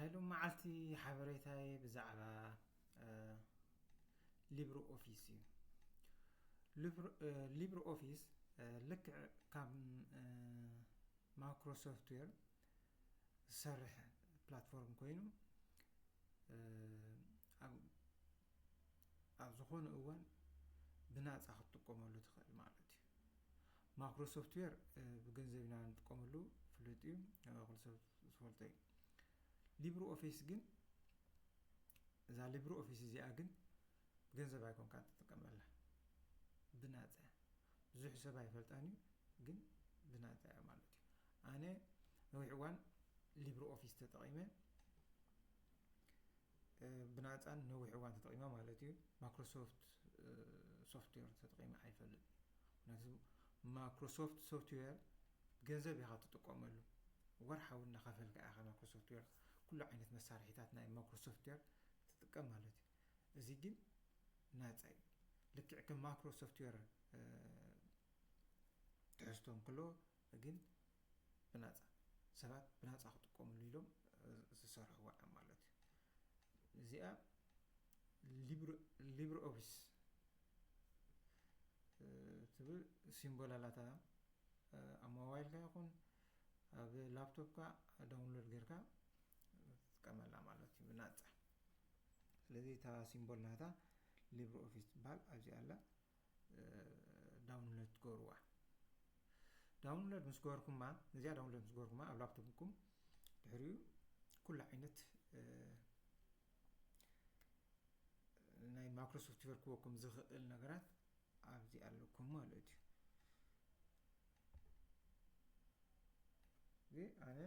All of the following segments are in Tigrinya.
ናይ ሎም መዓልቲ ሓበሬታይ ብዛዕባ ሊብሮ ኦፊስ እዩ። ሊብሮ ኦፊስ ልክዕ ካብ ማክሮሶፍትዌር ዝሰርሕ ፕላትፎርም ኮይኑ ኣብ ዝኾነ እዋን ብናፃ ክትጥቀመሉ ትኽእል ማለት እዩ። ማክሮሶፍትዌር ብገንዘብ ኢና ንጥቀመሉ፣ ፍሉጥ እዩ፣ ኩሉ ሰብ ዝፈልጦ እዩ። ሊብሮ ኦፊስ ግን፣ እዛ ሊብሮ ኦፊስ እዚኣ ግን ብገንዘብ ኣይኮንካ ትጥቀመላ፣ ብናፃ እያ። ብዙሕ ሰብ ኣይፈልጣን እዩ፣ ግን ብናፃ እያ ማለት እዩ። ኣነ ነዊሕ እዋን ሊብሮ ኦፊስ ተጠቒመ፣ ብናፃን ነዊሕ እዋን ተጠቒመ ማለት እዩ። ማክሮሶፍት ሶፍትዌር ተጠቒመ ኣይፈልጥ። ምክንያቱ ማክሮሶፍት ሶፍትዌር ገንዘብ ኢኻ ትጥቀመሉ፣ ወርሓዊ እናኸፈልካ ኢኻ ማክሮሶፍትዌር ኩሉ ዓይነት መሳርሒታት ናይ ማክሮሶፍትዌር ትጥቀም ማለት እዩ። እዚ ግን ናፃ እዩ። ልክዕ ከም ማክሮሶፍትዌር ትሕዝቶ እንከሎ ግን ብናፃ፣ ሰባት ብናፃ ክጥቀምሉ ኢሎም ዝሰርሕዋ እዮም ማለት እዩ። እዚኣ ሊብሮ ኦፊስ ትብል ሲምቦል ኣላታ። ኣብ ሞባይልካ ይኹን ኣብ ላፕቶፕካ ዳውንሎድ ጌርካ ትጥቀመላ ማለት እዩ ብናፃ። ስለዚ እታ ሲምቦል ናታ ሊብሮ ኦፊስ ትበሃል ኣብዚ ኣላ። ዳውንሎድ ትገብርዋ። ዳውንሎድ ምስ ገበርኩማ፣ ነዚኣ ዳውንሎድ ምስ ገበርኩማ ኣብ ላፕቶፕኩም ድሕሪኡ ኩሉ ዓይነት ናይ ማክሮሶፍት ወርድ ክወኩም ዝኽእል ነገራት ኣብዚ ኣለኩም ማለት እዩ። እዚ ኣነ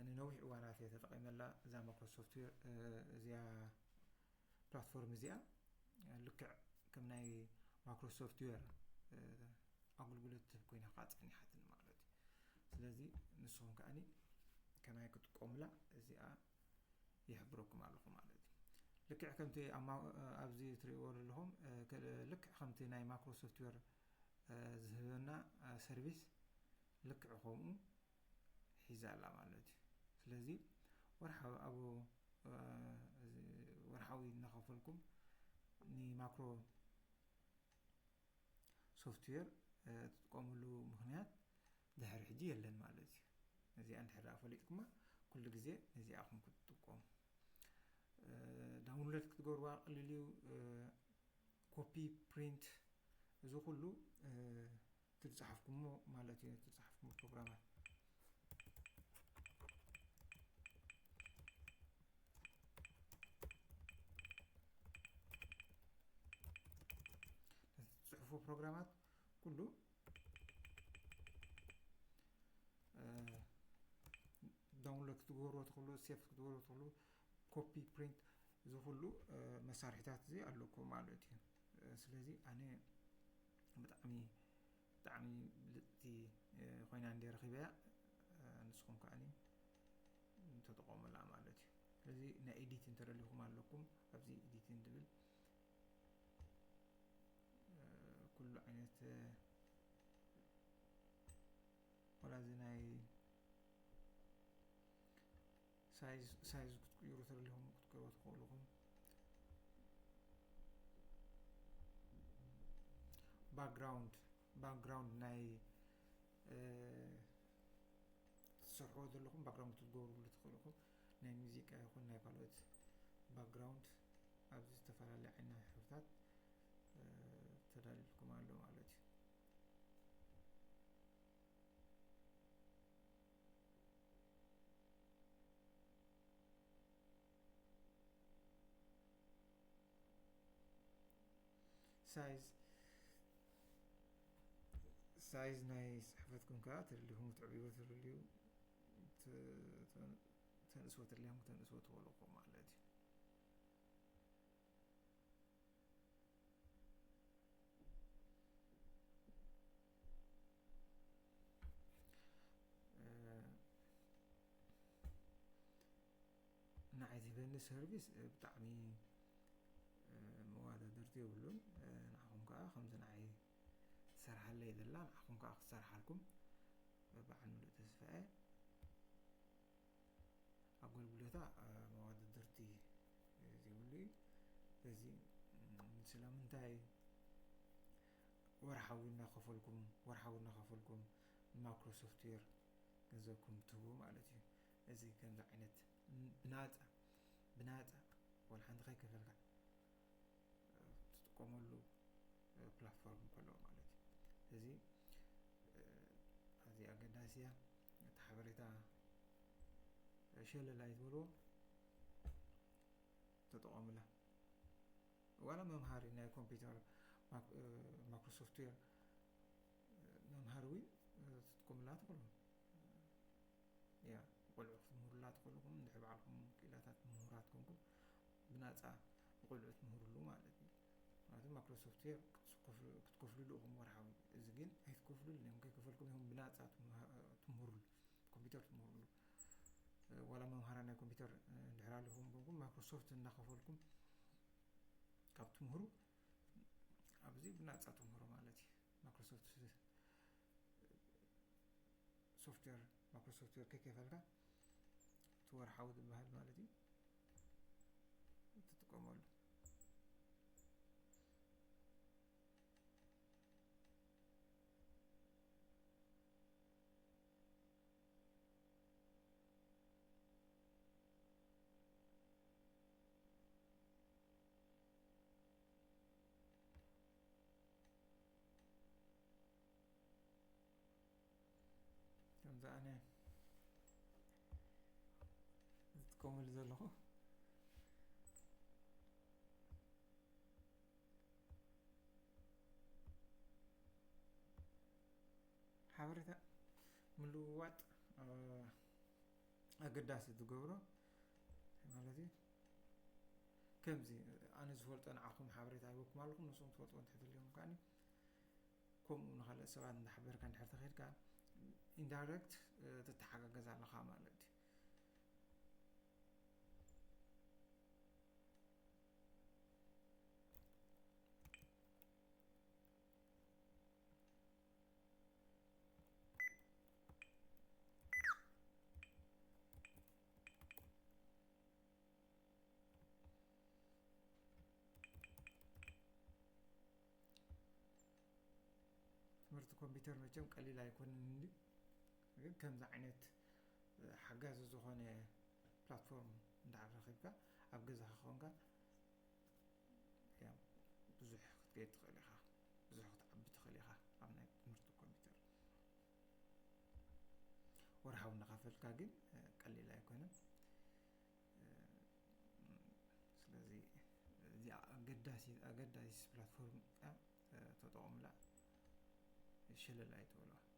ንነዊሕ እዋናት እየ ተጠቒመላ እዛ ማክሮሶፍት ወርድ፣ እዚኣ ፕላትፎርም እዚኣ። ልክዕ ከም ናይ ማክሮሶፍት ወርድ ኣገልግሎት ትህብ ኮይና ከዓ ፀኒሓትን ማለት እዩ። ስለዚ ንስኹም ከዓኒ ከማይ ክትጥቀሙላ እዚኣ ይሕብረኩም ኣለኹ ማለት እዩ። ልክዕ ከምቲ ኣብዚ ትሪእዎ ዘለኹም፣ ልክዕ ከምቲ ናይ ማክሮሶፍት ወርድ ዝህበና ሰርቪስ ልክዕ ከምኡ ሒዛ ኣላ ማለት እዩ። ስለዚ ወርሓዊ ኣብ ወርሓዊ እናኸፈልኩም ንማክሮ ሶፍትዌር ትጥቀምሉ ምኽንያት ድሕሪ ሕጂ የለን ማለት እዩ። ነዚኣ እንድሕር ደኣ ፈሊጥኩማ ኩሉ ግዜ ነዚኣ ኢኹም ክትጥቀሙ። ዳውንሎድ ክትገብርዋ ቀሊል እዩ። ኮፒ፣ ፕሪንት፣ እዚ ኩሉ ትዝሓፍኩሞ ማለት እዩ። ትዝሓፍኩሞ ፕሮግራማት ጽሑፉ ፕሮግራማት ኩሉ ዳውንሎድ ክትገብርዎ ትኽእሉ፣ ሴፍ ክትገብርዎ ትኽእሉ፣ ኮፒ ፕሪንት፣ እዚ ኩሉ መሳርሒታት እዚ ኣለኩም ማለት እዩ። ስለዚ ኣነ ብጣዕሚ ብጣዕሚ ብልፅቲ ኮይና እንደ ረኺበያ፣ ንስኹም ከዓኒ ተጠቐሙላ ማለት እዩ። ስለዚ ናይ ኤዲቲንግ ተደሊኹም ኣለኩም፣ ኣብዚ ኤዲቲንግ ትብል ኩሉ ዓይነት ዋላ እዚ ናይ ሳይዝ ክትቅይሩ ተደሊኹም ክትቅይሩ ትኽእሉ ኢኹም። ባክግራውንድ ባክግራውንድ ናይ ትሰርሕዎ ዘለኹም ባክግራውንድ ክትገብርሉ ትኽእሉ ኢኹም። ናይ ሙዚቃ ይኹን ናይ ካልኦት ባክግራውንድ ኣብዚ ዝተፈላለዩ ዓይነት ሕብርታት ተዳልልኩም ኣሎ ማለት እዩ። ሳይዝ ሳይዝ ናይ ፅሕፈትኩም ከዓ ተደሊኹም ክትዕብይዎ ተደልዩ ተንእስዎ ተደሊኹም ተንእስዎ ትኽእሉ ማለት እዩ። ንዓይ ዝህበኒ ሰርቪስ ብጣዕሚ መወዳደርቲ የብሉን። ንዓኹም ከዓ ከምዚ ንዓይ ትሰርሓለይ ዘላ ንዓኹም ከዓ ክትሰርሓልኩም በዓል ምሉእ ተስፋ እየ። ኣብ ኣገልግሎታ መዋደድርቲ ዘይብሉ እዩ። ስለዚ ስለምንታይ ወርሓዊ እናኸፈልኩም ወርሓዊ እናኸፈልኩም ማይክሮሶፍትዌር ገንዘብኩም ትህቡ ማለት እዩ። እዚ ከምዚ ዓይነት ብናፃ ብናፃ ወላ ሓንቲ ከይከፈልካ ትጥቀመሉ ፕላትፎርም ከሎ ማለት እዩ። እዚ ኣዚ ኣገዳሲ እያ። እቲ ሓበሬታ ሸለል ኣይትበልዎ፣ ተጠቐሙላ። ዋላ መምሃሪ ናይ ኮምፒውተር ማይክሮሶፍትዌር መምሃሪ እውን ትጥቀሙላ ትኽእሉ። ያ ቆልዑ ክትምህሩላ ትኽእሉ፣ እንድሕር ባዕልኩም ክኢላታት ምሁራት ኮንኩም ብናፃ ንቆልዑ ትምህሩሉ ማለት እዩ። ማለት ማይክሮሶፍትዌር ክትከፍልሉ ኢኹም ወርሓዊ፣ እዚ ግን ኣይትከፍሉሉ እዮም። ከይከፈልኩም ኢኹም ብናፃ ትምህሩሉ፣ ኮምፒውተር ትምህሩሉ። ዋላ መምሃራ ናይ ኮምፒውተር እንድሕር ኣለኹም ኮንኩም ማይክሮሶፍት እናኸፈልኩም ካብ ትምህሩ ኣብዚ ብናፃ ትምህሩ ማለት እዩ። ማይክሮሶፍት ሶፍትዌር ማይክሮሶፍትዌር ከይከፈልካ እቲ ወርሓዊ ዝበሃል ማለት እዩ ትጥቀመሉ። ከምዚ ኣነ ዝጥቀመሉ ዘለኹ ሓበሬታ ምልውዋጥ ኣገዳሲ ዝገብሮ ማለት እዩ። ከምዚ ኣነ ዝፈልጦ ንዓኹም ሓበሬታ ይበኩም ኣለኹም፣ ንስኹም ትፈልጥዎ እንተትልዮም ከዓኒ ከምኡ ንኻልእ ሰባት እንዳሓበርካ እንድሕር ተኸድካ ኢንዳይሬክት ትተሓጋገዝ ኣለኻ ማለት እዩ። ትምህርቲ ኮምፒውተር መቸም ቀሊል ኣይኮንን እንዲ፣ ግን ከምዚ ዓይነት ሓጋዚ ዝኾነ ፕላትፎርም እንዳዓል ረኺብካ ኣብ ገዛኻ ኮንካ ብዙሕ ክትገይድ ትኽእል ኢኻ፣ ብዙሕ ክትዓቢ ትኽእል ኢኻ ኣብ ናይ ትምህርቲ ኮምፒውተር። ወርሓዊ እናኸፈልካ ግን ቀሊል ኣይኮነን። ስለዚ እዚኣ ኣገዳሲ ኣገዳሲ ፕላትፎርም እያ። ተጠቐሙላ፣ ሸለል ኣይትበልዋ።